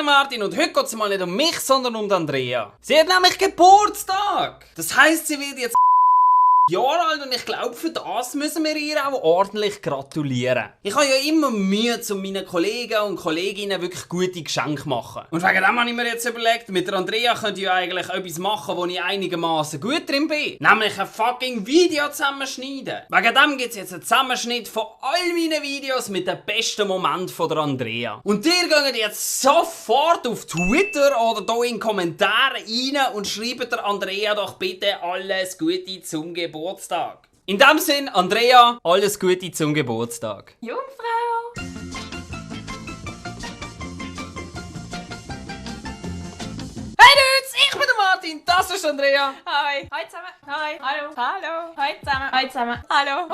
der Martin und heute geht es mal nicht um mich, sondern um Andrea. Sie hat nämlich Geburtstag. Das heisst, sie wird jetzt Jahre alt und ich glaube, für das müssen wir ihr auch ordentlich gratulieren. Ich habe ja immer Mühe, um meinen Kollegen und Kolleginnen wirklich gute Geschenke zu machen. Und wegen dem habe ich mir jetzt überlegt, mit der Andrea könnt ihr ja eigentlich etwas machen, wo ich einigermaßen gut drin bin. Nämlich ein fucking Video zusammenschneiden. Wegen dem gibt es jetzt einen Zusammenschnitt von all meinen Videos mit den besten Momenten von der Andrea. Und ihr geht jetzt sofort auf Twitter oder hier in die Kommentare rein und schreibt der Andrea doch bitte alles Gute zum Geburtstag. In dem Sinn, Andrea, alles Gute zum Geburtstag. Jungfrau! Hey Dudes, ich bin der Martin, das ist Andrea. Hi! Hi zusammen! Hi! Hallo! Hallo! Hi zusammen! Hi zusammen! Hallo!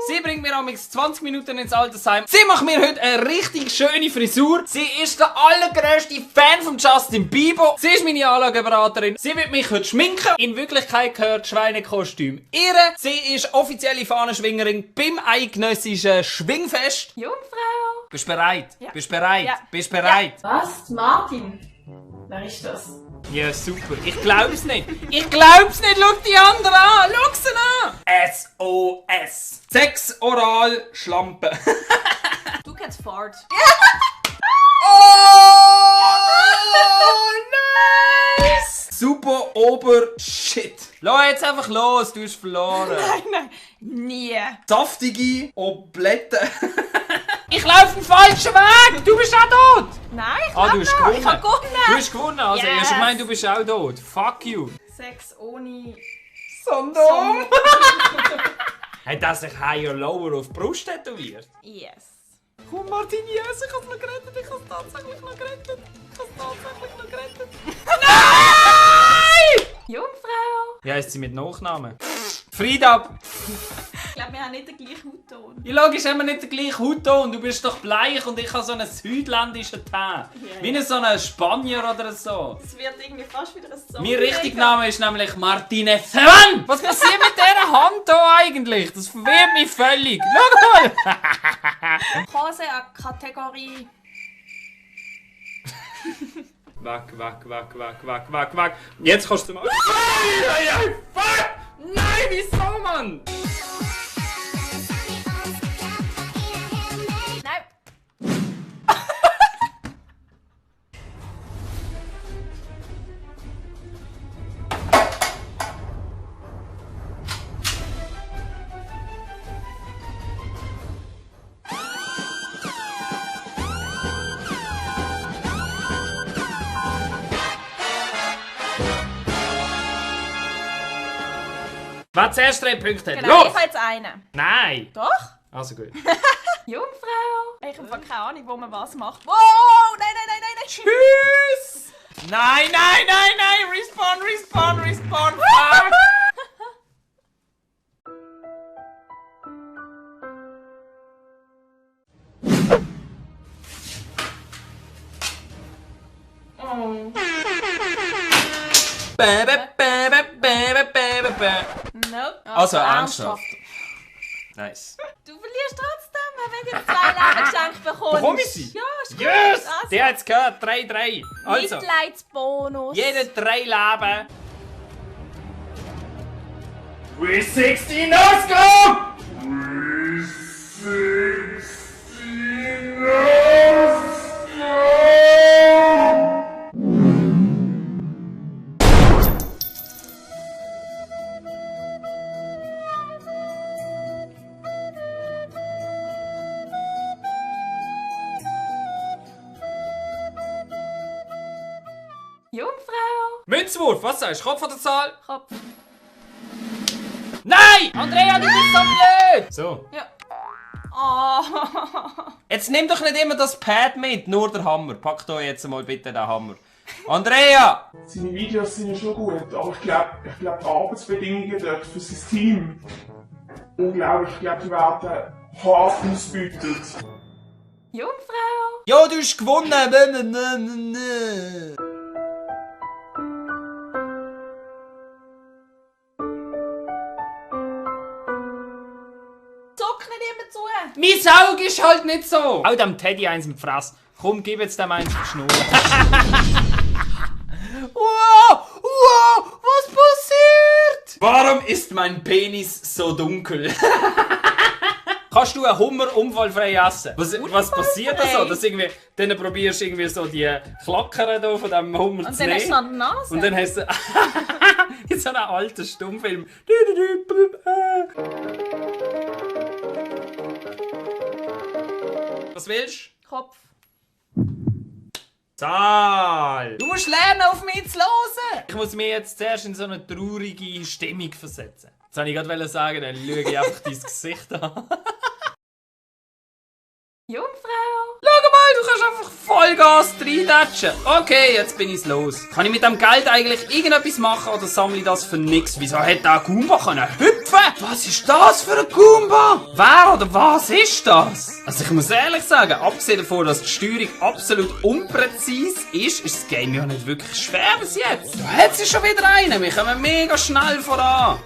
Sie bringt mir amigs 20 Minuten ins Altersheim. Sie macht mir heute eine richtig schöne Frisur. Sie ist der allergrößte Fan von Justin Bieber. Sie ist meine Anlageberaterin. Sie wird mich heute schminken. In Wirklichkeit gehört Schweinekostüm ihr. Sie ist offizielle Fahnenschwingerin beim eidgenössischen Schwingfest. Jungfrau! Bist bereit? Ja. Bist bereit? Ja. Bist bereit? Was? Martin? Wer ist das? Ja, super. Ich glaub's nicht. Ich glaub's nicht. Schau die anderen an. Schau sie an. SOS. Sex, Oral, Schlampe. Du kennst Ford. Oh, nice. Super, Ober, shit. Lass jetzt einfach los. Du hast verloren. Nein, nie! Saftige Oblette. Ich laufe den falschen Weg. Du bist auch tot. Nein, ich Du hast gewonnen. Ich hab gewonnen! Du hast gewonnen. Also, Yes. ich meine, du bist auch tot. Fuck you. Sex ohne... Sondern. Hat er sich Higher Lower auf die Brust tätowiert? Yes. Komm Martin, yes, ich hab's noch gerettet. Ich hab's tatsächlich noch gerettet. Nein! Jungfrau! Wie heisst sie mit Nachnamen? Frieda! Ich glaube, wir haben nicht den gleichen Hautton. Ja, logisch haben wir nicht den gleichen Hautton. Du bist doch bleich und ich habe so einen südländischen Teint. Wie so ein Spanier oder so. Es wird irgendwie fast wieder ein Song. Mein richtiger Name ist nämlich Martine Sevan! Was passiert mit dieser Hand hier eigentlich? Das verwirrt mich völlig. Schau mal! Hose an Kategorie... Wack. Jetzt kannst du mal... Fuck! Nein, wieso, Mann? Nein! Wer zuerst 3 Punkte hat? Genau, Los! ich habe jetzt einen. Nein! Doch? Also gut. Jungfrau! Ich habe keine Ahnung, wo man was macht. Wow! Nein! Tschüss! Nein! Respawn! Fuck! Nope. Also ernsthaft. Nice. Du verlierst trotzdem, wenn du 2 Leben geschenkt bekommst. Bekomme ich sie? Ja, ist gut. Yes! Also, Der hat's gehört. 3-3. Also, Mitleidsbonus. jeder 3 Leben. 360, let's go! 360, let's go! Jungfrau. Münzwurf, was sagst du? Kopf oder Zahl? Kopf. Nein! Andrea, du bist so blöd! So. Ja. Oh. Jetzt nimm doch nicht immer das Pad mit, nur der Hammer. Pack doch jetzt mal bitte den Hammer. Andrea! Seine Videos sind ja schon gut, aber ich glaube, die Arbeitsbedingungen dort für sein Team unglaublich. Ich glaube, die werden hart ausgebeutet. Jungfrau. Ja, du hast gewonnen! Zuck nicht immer zu. Mein Auge ist halt nicht so! Hau dem Teddy eins im Fress. Komm, gib jetzt dem eins Schnurren. Wow! Wow! Was passiert? Warum ist mein Penis so dunkel? Kannst du einen Hummer unfallfrei essen? Was passiert da so? Dass irgendwie, dann probierst du irgendwie so die Klackern da von diesem Hummer Und zu dann hast du nehmen. noch die Nase. Und dann hast du in so einem alten Stummfilm. Was willst du? Kopf. Zahl! Du musst lernen, auf mich zu hören! Ich muss mich jetzt zuerst in so eine traurige Stimmung versetzen. Jetzt wollte ich gerade sagen, dann schaue ich einfach dein Gesicht an. Jungfrau. Schau mal, du kannst einfach Vollgas reintatschen. Okay, jetzt bin ich's los. Kann ich mit dem Geld eigentlich irgendetwas machen oder sammle ich das für nix? Wieso hätte der Goomba können hüpfen? Was ist das für ein Goomba? Wer oder was ist das? Also ich muss ehrlich sagen, abgesehen davon, dass die Steuerung absolut unpräzise ist das Game ja nicht wirklich schwer bis jetzt. Da hat sie schon wieder einen. Wir kommen mega schnell voran.